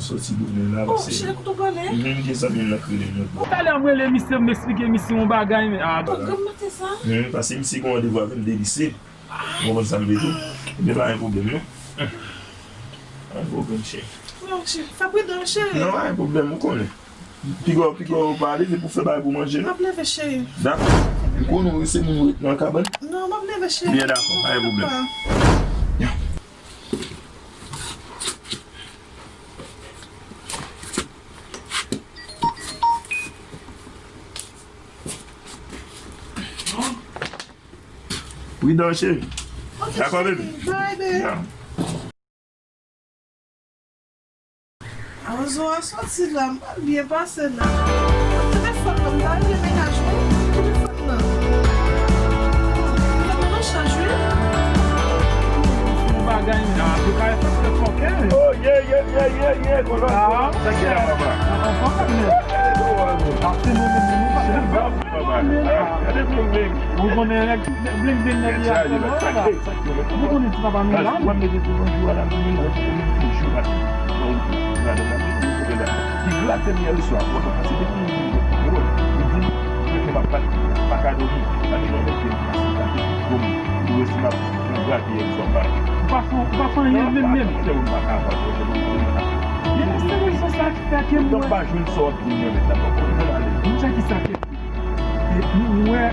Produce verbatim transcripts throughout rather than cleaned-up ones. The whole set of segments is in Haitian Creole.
Soti domen la, oh, pase cheri, kote w prale? Menm gen zanmi m nan k rele m nan. Talè m rele misye, m eksplike misye yon bagay, men, ah. Oh, granm maten sa? Menm, pase misye gen randevou avè m de lise. Ou konprann sa m vle di w? Ebyen, pa gen pwoblèm, non. Pa gen pwoblèm, cheri. Non, cheri, fè pridan, cheri. Non, pa gen pwoblèm, ou konnen. Piga, piga w pale, se pou fè bagay pou manje, non? M ap leve, cheri. Dakò. M konnen w se moun ou ret nan kabann. Non, m ap leve, cheri. Byen, dakò, pa gen pwoblèm. Ya. Pridan, cheri. Ok, dakò, cheri, baby? Bye, baby. Ya. Awozo a soti la, m pral byen pase la. Telefòn nan, m ta rele mennaj mwen. Telefòn nan. Telefòn nan nan chaj, wi. Yon bagay, men, an tou ka, e fòk se fòkè, men. Oh, yeah, yeah, yeah, yeah, yeah, konn sa, ah, sa ki la, papa. An fòm, men. Ap se mwen menm, men, nou pa, nou pa. Papa, gade bling bling. Ou konnen nèg, bling bling nèg li a. Sa ki la, sa ki la, sa ki la. Ou konnen ti papa nou la. Mwen mete tou nan jou a la, mwen mete tou jou a la. Li grate m yè swa, mwen pa pase depi mwen mwen mwen di m, mwen ke m ap pa, pa ka dòmi. Mwen mete m pase gate pou m pou resi m ap grate yè swa pa. Ou pa fè, ou pa fè anyen menm menm. Mwen pa ka fè anyen. Men se rezon sa ki fè ke mwen pa jwenn sa w ap di m nan, men sa pa konn ale. Mwen sa ki sa ke Epi ou wè,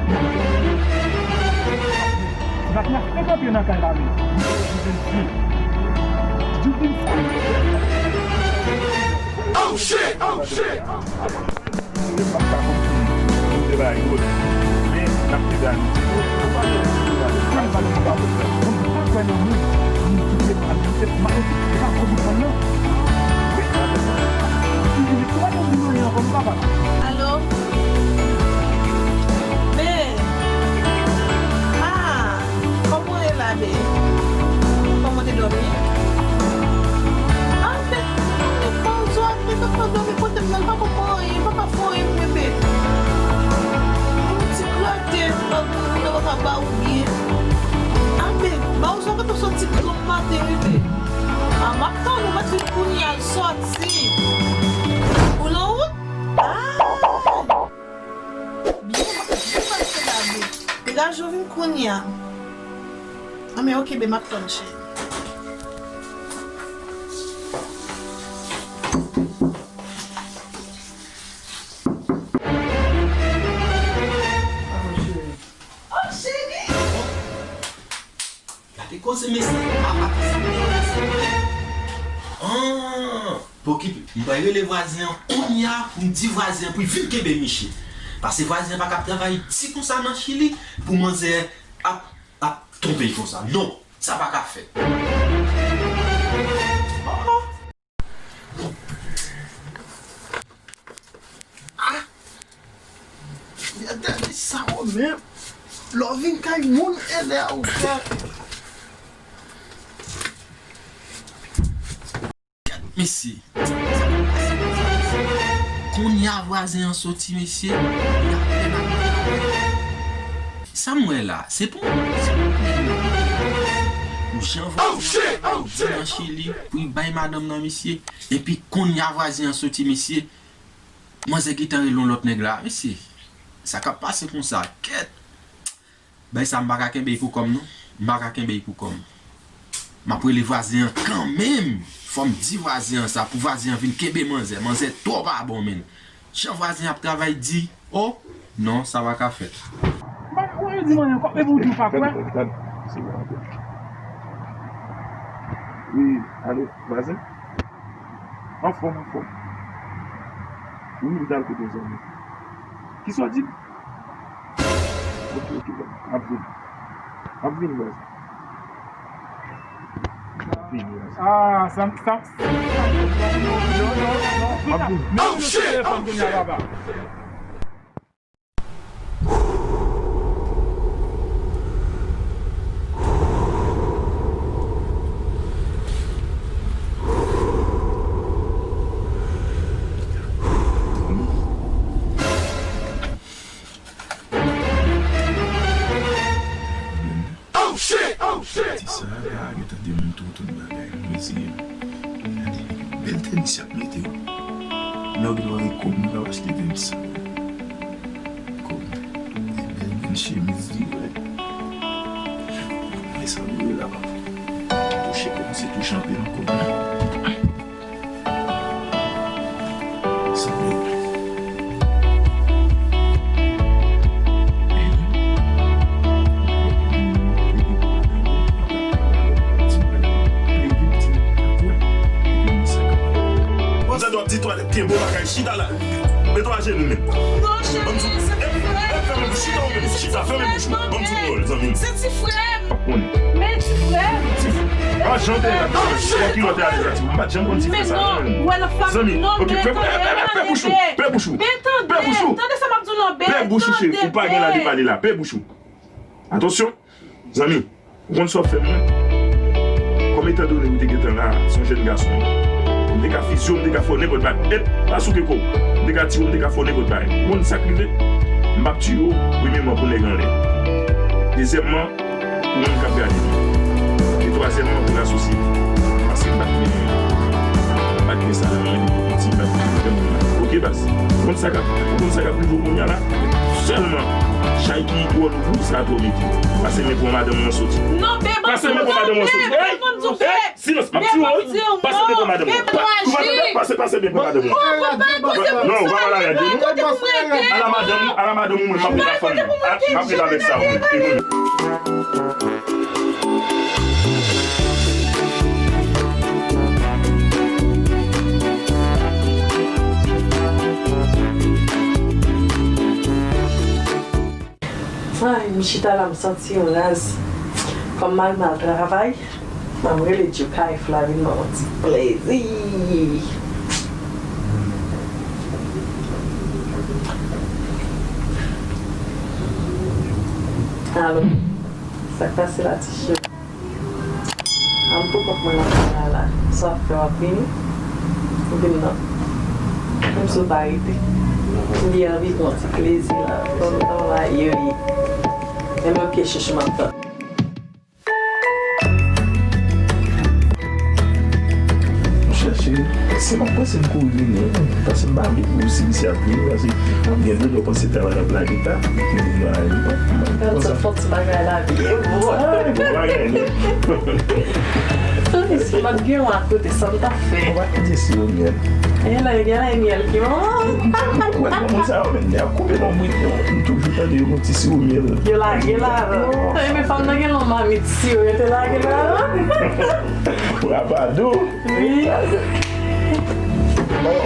se pa t ap frekante nan kay la, men. Ou vin si. Ou vin si. Oh shit! Oh shit! Alo? Men, ah, kòman w ye la, men? Kòman w te dòmi? Ah, men, men, kòman w te dòmi? Kote m nan, pa konprann anyen, pa ka fè anyen, men, men. Yon ti grate, pa konprann, pa ka ba ou byen. Ah, men, ba ou sa, kote w soti granm maten, men, men. Ah, m ap tann ou, m ap vin kounye a, l sòti. Ou nan wout? Ah! Byen, byen pase la, byen. Degaje w vin kounye a. Anben, oke, byen, m ap tann, cheri. Oh, cheri! Gade koze mesye, apa ki sa m gen la se mwen. Ah, poko, m pral rele vwazen an kounye a pou m di vwazen an pou l vin kenbe misye. Paske vwazen an pa ka ap travay di konsa nan Chili pou manzè ap, ap twonpe l konsa. Non, sa pa ka fèt. Ah! Gade sa ou menm. Lè w vin kay moun, e lè a ou fè. Gad, mesye. Kounye a vwazen an soti, mesye. Li apèn ap travay. Sa m wè la, se pou, se pou pou jan vwazen an di nan Chili, pou l bay madanm nan, mesye. Epi kounye a vwazen an soti, mesye. Manzè gentan rele yon lòt nèg la, mesye. Sa k ap pase konsa, kèt. Bay sa, m pa ka kenbe l pou kò m, non. M pa ka kenbe l pou kò m. M ap rele vwazen an kanmenm. Fò m di vwazen an sa, pou vwazen an vin kenbe manzè. Manzè twò pa bon, menn. Jan vwazen an ap travay di, oh, non, sa pa ka fèt. Mwen, mwen di mwen ankò, epi w di w pa kwè. Gade, gade, gade. Wi, alo, vwazen? Anfòm, anfòm. Wi, m t al kote yon zanmi. Kisa w di? Ok, ok, m ap vini. M ap vini, baz. M ap vini, baz. Ah, sa, sa, sa, non, non, non. M ap vini. Men nou sou telefòn kounye a, papa. Oh shit! Oh shit! Ti sa la, gentan demonte w tout bagay. Mesye, gade, bèl Tenis y ap mete wi. Nèg yo gen kob, nou ka achte tenis. Kob. Bèl, bèl chemiz li, wi. Desann li la, papa. Touche, kòmanse touche anpil nan kob la. Sanble. Mwen tande w ap di twalèt, kenbe w bagay, chita la. Mete w ajenou menm. Non, cheri, se ti frè m. Fèmen bouch, chita ou menm, chita, fèmen bouch ou. Ban m di w, zanmi m. Se ti frè m. Konnen. Men ti frè m. Ti frè. Ah, jan w te la, kilòt te ale la, ti, m pa t janm konn ti frè sa, non. Zanmi, ok, fè, fè, fè, fè bouch ou, fè bouch ou. Fè bouch ou. Tande sa m ap di w non, Ben. Fè bouch ou, cheri, ou pa gen la de pale la. Fè bouch ou. Atansyon, zanmi, ou konn sa w ap fè mwen. Kòm etandone ou te gentan la, se yon jèn gason, m te ka fizye w, m te ka fè w nenpòt bagay. Ep, pa souke kò w. M te ka tiye w, m te ka fè w nenpòt bagay. Ou konn sa k rive? M p ap tiye w, premyèman, pou nèg anlè. Dezyèmman, pou moun k ap gade nou. E twazyèmman, pou lasosyete. Paske m pa t gen, m pa t gen sa nan mwen depi piti, m pa t gen moun la. Ok, baz? Ou konn sa k ap, ou konn sa k ap rive w kounye a la? Sèlman, chay ki twò lou pou ou, sa twò mete. Pase men pran madanm ou an soti. Non, Ben, ban m di w non, Ben, ban m di w, Ben. Silans, m ap tiye w, wi. Pase men pran madanm ou. Pase, pase, pase men pran madanm ou. Non, ou pa pale avèk nou. Ala madanm ou, ala madanm ou, mwen, m ap rete ak fanm mwen. M ap rete avèk sa, wi. Ay, m chita la, m santi m raz. Kòm mari m al travay, m ap rele Djoukay Flavin ban m yon ti plezi. Alo, sa k pase la, ti cheri? A, m pou kont mwen nan kay la la. Sa w ap fè, w ap vini? Ou vin non. Menm si w pa rete. M byen anvi pran ti plezi la. Fò m travay, wi. Enben, ok, chouchou, m ap tann. Monchè, cheri, si m ap panse m kouri vini, paske m pa vle pou si misye ap vini, paske m gen de lè w panse travay ap lage ta, epi vin nan lavi pa. Gad sa fòk ti bagay la byen bon. Ah, bon bagay, non? Tandis m ap gen yon akote, sa m t ap fè. Ou pa kite siwo myèl. E la, gen la, e myèl ki bon. Ou wè, moun sa yo menm, y ap koupe nan brit, non. M toujou tande yo gon ti siwo myèl. Yo lage la. Epi fanm nan gen yon mamit siwo, yo te lage la. Rabadou. Wi. Bon.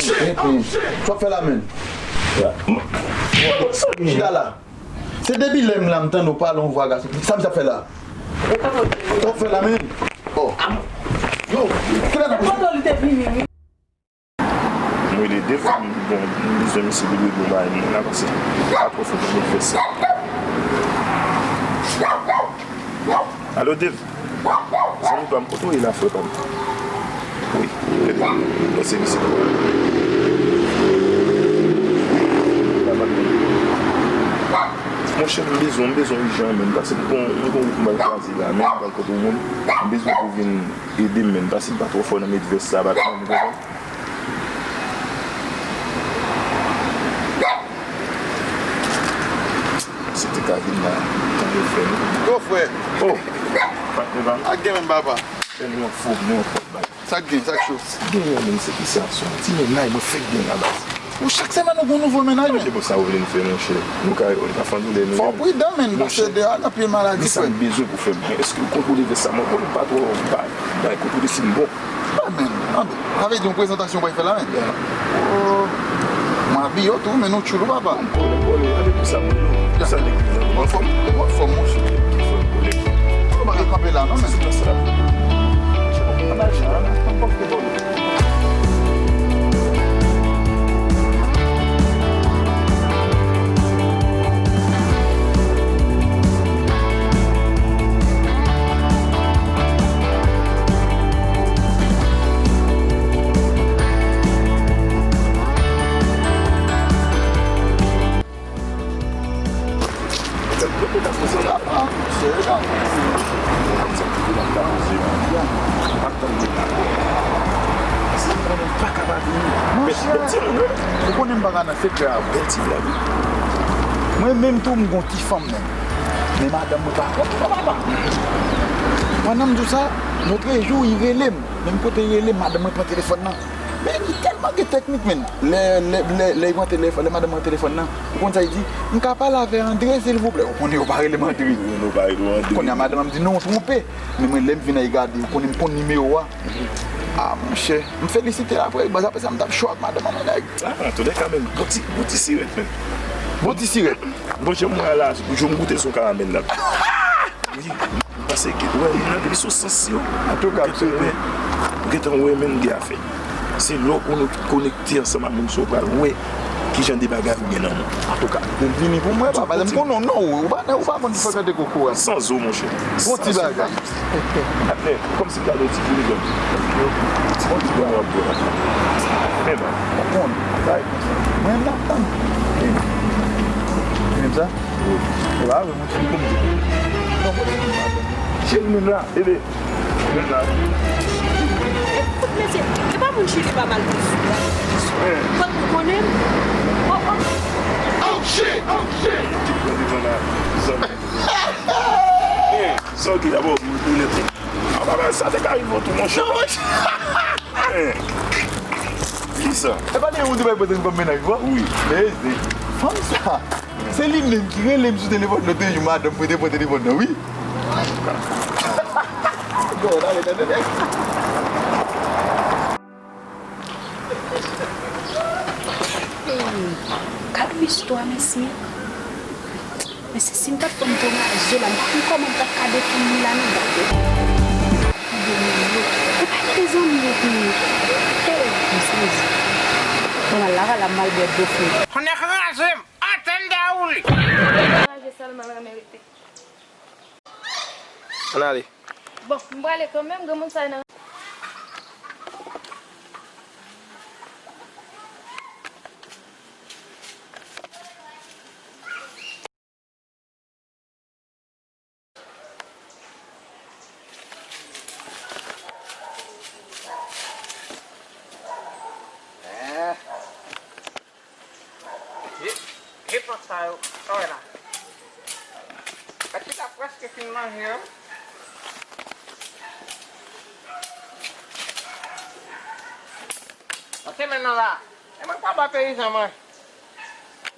Sa w ap fè la menm? Chita la. Se depi lè m la m tande w pale yon vwa gason. Sa misye ap fè la? Sa w ap fè la menm? Oh. Yo, kilè n ap... Pandan li te vini, wi. M rele Dave, m di, bon, m bezwen misye, li dwe bon bagay, moun la, paske pa twò fè pou nou fè sa. Alo, Dave. Zanmi pa m, kote w ye la, frè pa m? Wi, gade, mwen se misye. Monchè, m bezwen, m bezwen w ijan, menm, paske m gon, m gon wout m pral kwaze la, men m pral kote w menm. M bezwen pou w vin ede m, menm, paske m pa twò fò nan met vès sa, pa twò, m konprann. Si te ka vin la, tande frè m. Yo, frè. Oh, patnè pa m. Ak gen menm papa. Frè, nou an fòm, nou an fòm, baz. Sa k gen, sa k cho? Gen yon moun, se ki sa, se yon ti mennaj mwen fèk gen la, baz. Ou chak semèn ou gon nouvo mennaj, men. Manje bon sa ou vle n fè, monchè. Nou ka, nou ka fè andoulè nou. Fò w pridan, menn, paske de a n ap pye maladi, frè. Men sa m bezwen pou fè m. Èske ou kontwole vès sa? Mwen konnen m pa twò, m pa, m pa kontwole si m bon. Ah, men, anben, sa vle di yon prezantasyon w pral fè la, men. Yeah. Oh, mwen abiye w tou, men nou tchoul wi, papa. Kole, kole, avèk tout sa, bro. Sa nèg ki nan anfòm, anfòm, monchè. Anfòm, kole. Ou pa ka kanpe la, non, men. Se sa. Anba l, anba l, anba l. Monchè, bèl timoun, wi. Ou konnen m pa ka nan sekrè avè w. Bèl timoun, wi. Mwen menm tou, m gon ti fanm menm. Men madanm mwen pa konn non, papa. Pandan m di w sa, lotrejou, li rele m. Menm kote li rele m, madanm mwen pran telefòn nan. Men li tèlman gen teknik, menn. Lè, lè, lè, lè li pran telefòn, lè madanm mwen pran telefòn nan, ou konn sa li di? M ka pale avè Andre, silvouplè? Ou konnen yo pa rele m Andre. Yo pa rele w Andre. Kounye a, madanm an di, non, ou twonpe. Men mwen, lè m vin al gade, ou konnen m konn nimewo a. Ah, monchè, m felisite l apre, baz, apre sa, m t ap cho ak madanm an, men nèg. Ah, antouka, men, bon ti, bon ti sirèt, men. Bon ti sirèt. Bon, jan m wè la, jou m goute sou karamèl la. Wi, m panse ke, wè, moun nan depi sou sans yo. Antouka, m gentan wè, m gentan wè, men, gen afè. Se lè w kono-, konekte ansanm ak moun sa w pral wè kijan de bagay ou gen nan men w. Antouka, vini pou mwen, papa, m konnen w, non, ou pa, ou pa konn frekante kokorat. San zo, monchè. Bon ti bagay. Atè, kòmsi m ta di w ti boulidòm. Bon ti bagay w ap bwè la. Men, ou konn, bagay konsa. Mwen, m ap tann. Ou menm sa? Wi. E pa vre, monchè, m konn di. Non, monchè, m pa tann. Cheri menm la, ede. Menm la. E kout mesye, e pa moun Chili pa mal pou sou la. Fòk nou konnen. Oh, oh. Oh, shit! Oh, shit! Ti pran devan la, zanmi. Eh, sa w gen dabò, moun pou nèt. Ah, papa, sa te ka rive w tou, monchè. Non, monchè. Eh. Kisa? E pa de ou te bay pòt pou mennaj, vwa? Wi. Men, se fanm sa. Se li menm ki rele m sou telefòn nan, te di madanm mwen te pran telefòn nan, wi. Bon, n ale nan nèg. Hey, gad yon istwa, mesye. Mesye, si m pa t fè m tonnaje la, m pa konn kòman m t ap ka defann li la, non, gade. Gade moun yo. Ou pa kite zanmi yo pou li. Hey, mesye, mesye. Bon, m al laval la, m al bwè dlo fre. Ann kraze m! Atende a ou li! Anraje sèlman l renmen rete. Ann ale. Bon, m prale kanmenm, granmoun sa nan. Eh. Jipon sa yo, sa w wè la. Pati la prèske fin manje yo. Nan semèn nan la, e mwen pa ba peyizan manje.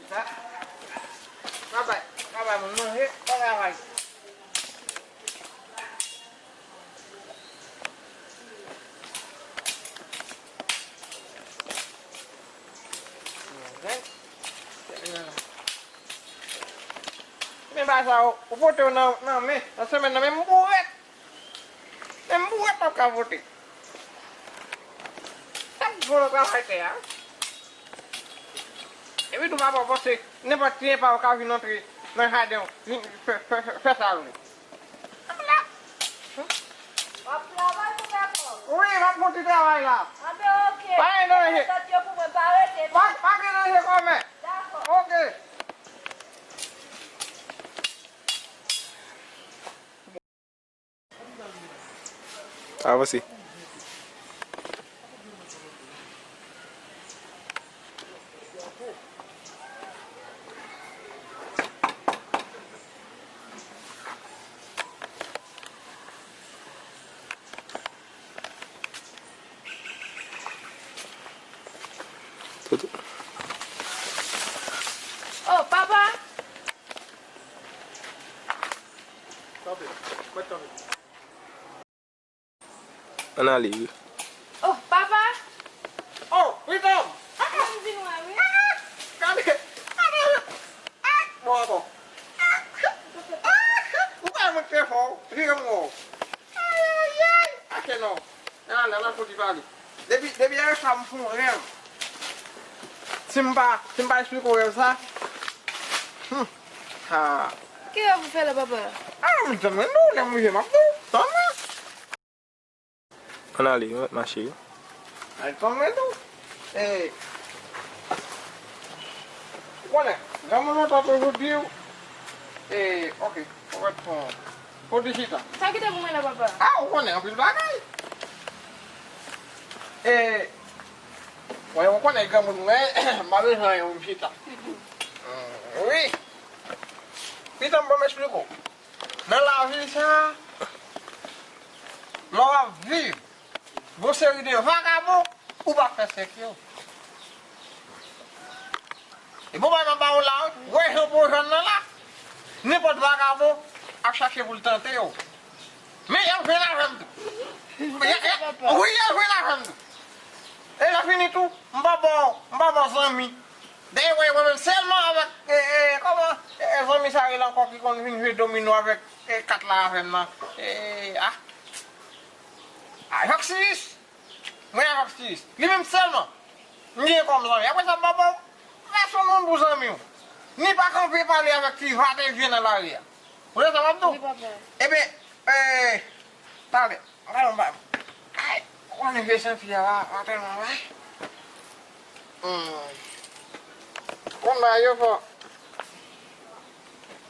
Sa, pa bay, pa bay moun manje, pa travay. Men ba sa, ou pote w nan, nan men, nan semèn nan, men m bourèt. Men m bourèt m ap ka pote. Sa k bon nan travay tè a. Epi tou papa w panse nenpòt ti enpa w ka vin antre nan jaden w, vin fè, fè, fè, fè sa l vle. W ap travay pou fè kòb? Wi, m ap fè yon ti travay la. Anben, oke. Pa gen danje. Sòt yo pou mwen, pa rete non. Pa, pa gen danje kòmè. Dakò. Oke. Avanse. Oh, papa! Kanpe, mèt kanpe. Ann ale, wi. Oh, papa! Oh, Pritom! Ah, ah. Mwen vin wè, wi. Ah, ah. Gade, gade. Ah, bon, bon. Ah, ah. Ou pa montre fò, vire m wè w. Ayayay! Ake non. Nan, nan, nan, fouti pale. Depi, depi yè swa m fè yon rèv. Si m pa, si m pa eksplike w rèv sa. Hmm. Ha. Ki rèv ou fè la, papa? Ah, m tann mwen di w, lè m rive, m ap di w. Tann mwen. Ann ale, wi, mache, wi. Ay, tann mwen di w. E, ou konnen, granmoun lontan toujou di w, e, oke, ou mèt pran. Kote chita? Sa ki te pou mwen la, papa? Ah, ou konnen anpil bagay. E, Mwen, ou konnen granmoun mwen, m pa bezwen anyen pou m chita. Wi. Pita m ban m esplike w. Nan lavi sa, lè w ap viv, gon seri de vagabon, ou pa fè sèk yo. E bon, bagay m ap ba w la, wi. Wè jan po w jwenn nan la, nenpòt vagabon ap chache pou l tante w. Men y ap jwenn avè m tou. Y a- y a- wi, y ap jwenn avè m tou. E lè fini tou, m pa ba w, m pa ba w zanmi. Dayè, wè, mwen menm sèlman avèk, e, e, kòman, e, e, zanmi sa rele ankò ki konn vin jwe domino avèk, e, kat la avè m nan. E, a. A, Jòksiyis. Mwen avèk Siyis. Li menm sèlman m gen kòm zanmi. Apre sa, m pa ba w pèsonn moun pou zanmi w. Ni pa kanpe pale avèk ti va te vye nan lari a. Ou tande sa m ap di w? Wi, papa. Ebyen, e, talè, m pral anba. Ay, ou konnen vye santi a, pa, pa tèlman, wi. Hmm. Konn bagay yo fò.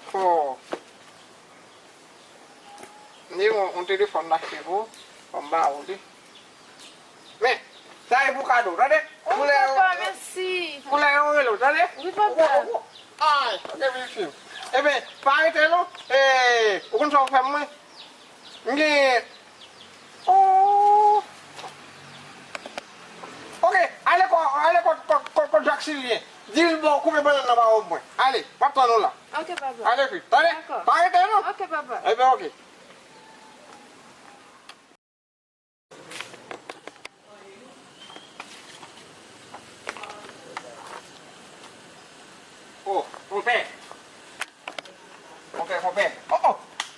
Fò. M te gen yon, yon telefòn m achte pou ou, fò m ba ou li. Men, sa e pou kado, tande? Wi, papa, mèsi. Pou lè yo rele w, tande? Wi, papa. Ou, ou, ou, ay, ok, vin suiv. Ebyen, pa rete non. E, ou konn sa w fè m, mwen? M gen, oh. Ok, ale kò, ale kò, kò, kò, kò Jaksilyen. Di l ba w koupe bannann nan ba w mwen. Ale, m ap tann ou la. Ok, papa. Ale vit. Tande? Dakò. Pa rete non. Ok, papa. Ebyen, ok. Oh, konpè. Konpè, konpè. Oh, oh.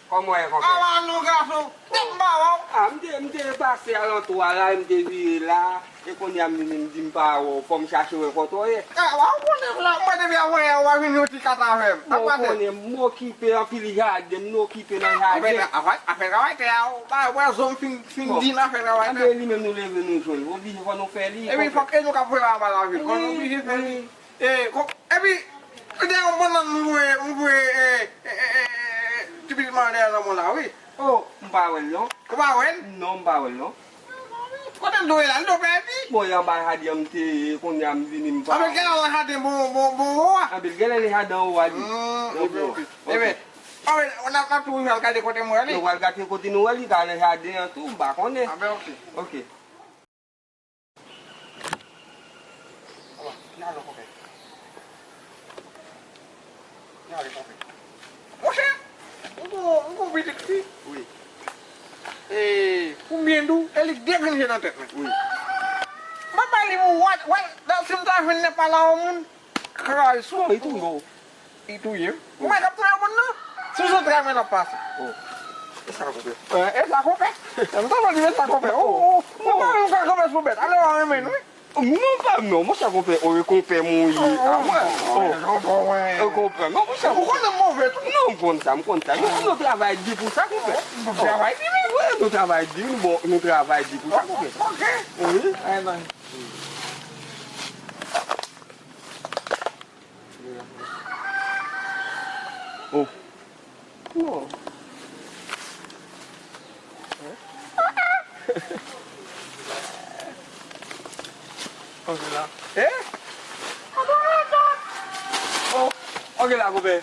Kòman w ye, konpè? Ala nou gason. Tèt m pa wè w. Ah, m te, m te pase alantou a la, m te vire la. E kounye a m vini, m di m pa wè w, fò m chache wè kote w ye. Ah, w konnen m la, mwen depi avanyè w pa vin yon ti kat avè m. Bon, ou konnen m okipe anpil jaden, m okipe nan jaden. Afè travay, afè travay tè a, ou pa wè zòn fin, fin di n afè travay tè a. Anben, li menm nou leve nou jwenn, oblije fò nou fè li. Epi fòk e nou k ap voye anba lavil, fò nou oblije fè li. E, epi, dèyè yon bannann m voye, m voye, e, e, e, e, e, ti pitit mwen dèyè nan mwen la, wi. Oh, m pa wè l non. Ou pa wè l? Non, m pa wè l non. Kote l dwe la? L dwe pèdi. Bon, e anba jaden an m te ye, kounye a m vini m pa. Anben, genlè nan jaden bò, bò, bò wo a. Anben, genlè nan jaden anwo a li. Hmm, ebyen, ok. Ebyen, anben, n ap, n ap toujou al gade kote m wè li. Nou pral gade kote nou wè li, ka nan jaden an tou, m pa konnen. Anben, ok. Ok. Ala, n ale, konpè. N ale, konpè. Monchè, m gon, m gon pitit fi. Wi. E, pou m byen di w, e li k degrennje nan tèt mwen. Wi. M ap bay li pou wad, wad, si m ta jwenn nèg pa la yon moun, kray sou. Non, li touye w. Li touye m. Ou wè k ap touye moun nan? Sou zantray mwen l ap pase. Oh. E sa, konpè? E sa, konpè? M ta di e sa, konpè. Oh, oh, oh. Mwen pa menm ka kanpe sou bèt. Ale w a renmen l, wi. Non, pa, non, monchè, konpè, o, e konpè m ou ye. A mwen. Oh, konpè, non, monchè. Ou konnen m move tou. Non, m konn sa, m konn sa. Nou, nou travay di pou sa, konpè. Nou travay di, wi. Wi, nou travay di, nou bon, nou travay di pou sa, konpè. Ok. Wi. Oh. Non. Ok la. Eh? Oh, ok la, konpè.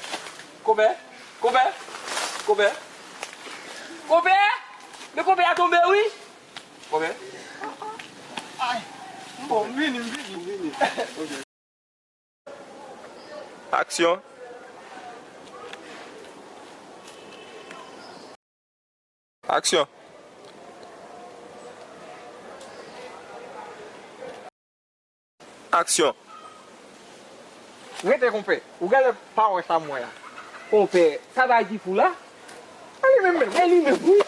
Konpè? Konpè? Konpè? Konpè? Men konpè a tonbe, wi. Konpè? Ay. Bon, m vini, m vini. M vini. Ok. Aksyon. Aksyon. Aksyon. Rete, konpè. Ou genlè pa wè sa m wè a. Konpè, sa pa Gifou la? E li menm menm. E li menm, wi.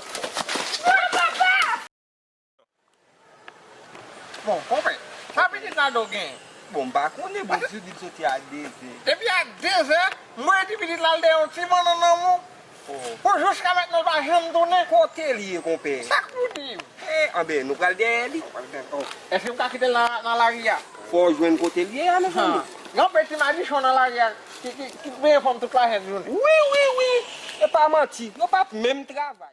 Bon, konpè, sa pitit la do genyen? Bon, m pa konnen, bon, Djoudy di l soti a dezè. Depi a dezè, m wè ti pitit la, l te yon ti bannann nan men w. Oh. Pou jiska mentnan, l pa janm tounen. Kote l ye, konpè? Sa k pou di w? Eh, anben, nou pral dèyè li. Nou pral dèyè, oh. Èske m ka kite l nan, nan lari a? Fò w jwenn kote l ye a, mezanmi. Gen yon peti madichon nan lari a ki, ki, ki benyen fanm tout lajèn jounen. Wi, wi, wi. E pa manti. Yo p ap menm travay.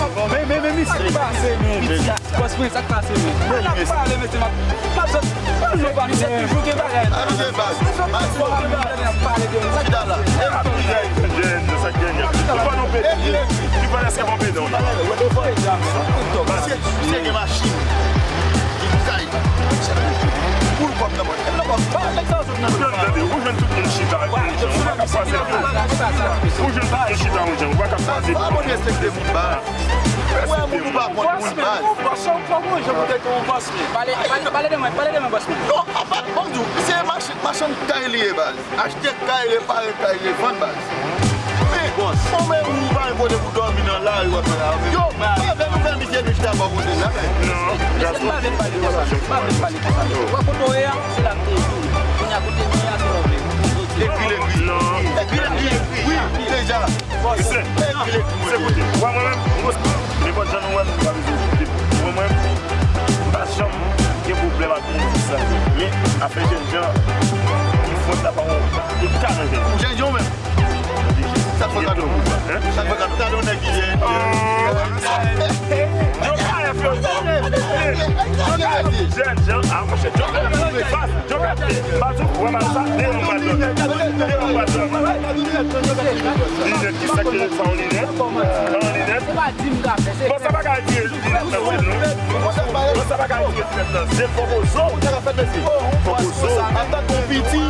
Men, men, men, misye. Sa k pase, men? Bòs mwen, sa k pase, men? N ap pale, mesye, m ap, m ap sot. Misye toujou gen bagay. Misye toujou gen bagay. N ap pale de sa k pase. Jèn, sa k genyen. Ou pa nan pede. Ou pa nan pede. Misye, misye gen machin. Gen kay. Poul kòb nan pòch. Nan pòch. Pa nèg sa sot nan. Tande, ou jwenn tout moun chita yon jan. Ou pa ka kwaze pye. Ou jwenn tout moun chita yon jan. Ou pa ka kwaze pye. Pa moun respekte moun ba. Ou wè moun ou pa konn moun baz. Bòs, ou fò gon jan pou tèt ou bòs. Pale, pale, pale de mwen, pale de mwen, bòs. Non, apa, ban m di w, se machann, machann kay li ye baz. Achte kay, repare kay, revann baz. Men, bon, men ou pa gen kote pou dòmi nan lari, w ap fè la. Yo, pa fè nou fè misye nou chita bò kote la, men. Non, Gason. M pa vle pale konsa, m pa vle pale konsa. Ou wè kote w ye a, se la m te ye tou. Kounye a kote m ye a, se la w vle. Ekri l, ekri. Non. Ekri l, ekri. Wi, deja. Se, se kote. Ou wè mwen menm? Nenpòt jan nou wè m, m pa bezwen okipe m. Mwen menm, m pa janm gen pwoblèm ak moun ki san yo. Men, afè jènjan, ki fòt la pa yon, yon talon jènjan. Jènjan menm. Sa t fè kado. Hein? Sa t fè kado. Talon nèg ki jènjan. Yo pa fè yo. Jènjan, a, monchè, yo pa fè. Baz, ou wè mal sa? Devan bal la. Devan bal la. Linèt, ki sa ki sa yon linèt? Yon linèt. Bon, sa pa ka retire linèt nan zye l, non. Bon, sa pa ka retire linèt nan zye l, fò pozo. Fò pozo. Antanke yon piti,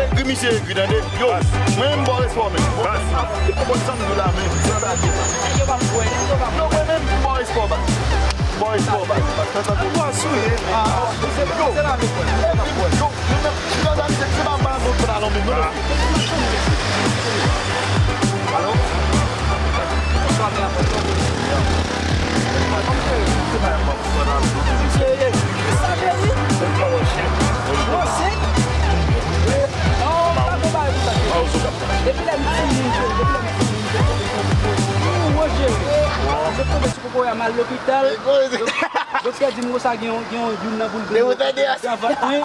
egri misye egri, tande. Yo, mwen menm, m ba w respè w menm. Baz. Se konprann sa m di w la, men. Yo, mwen menm, m ba w respè w, baz. Boy, boy, boy. Boy, boy. Yo, yo, yo, yo, se pa, se pa bon pantalon menm, non. Alo? Misye, sa cheri? Mwen se? Non, pa bon bagay pou sa, cheri. Depi lè m timoun, cheri, depi lè m timoun, cheri. Ou, cheri. Mwen tonbe Kokoye a m al lopital. Dok-, doktè di m konsa gen yon, gen yon, youn nan boul grenn nan vant mwen.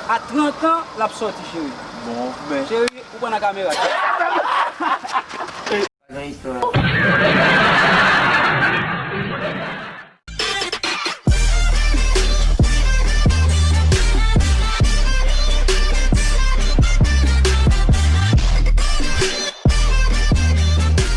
A trant an, l ap sòti, cheri. Bon, men. Cheri, ou pran nan kamera. Nan istwa.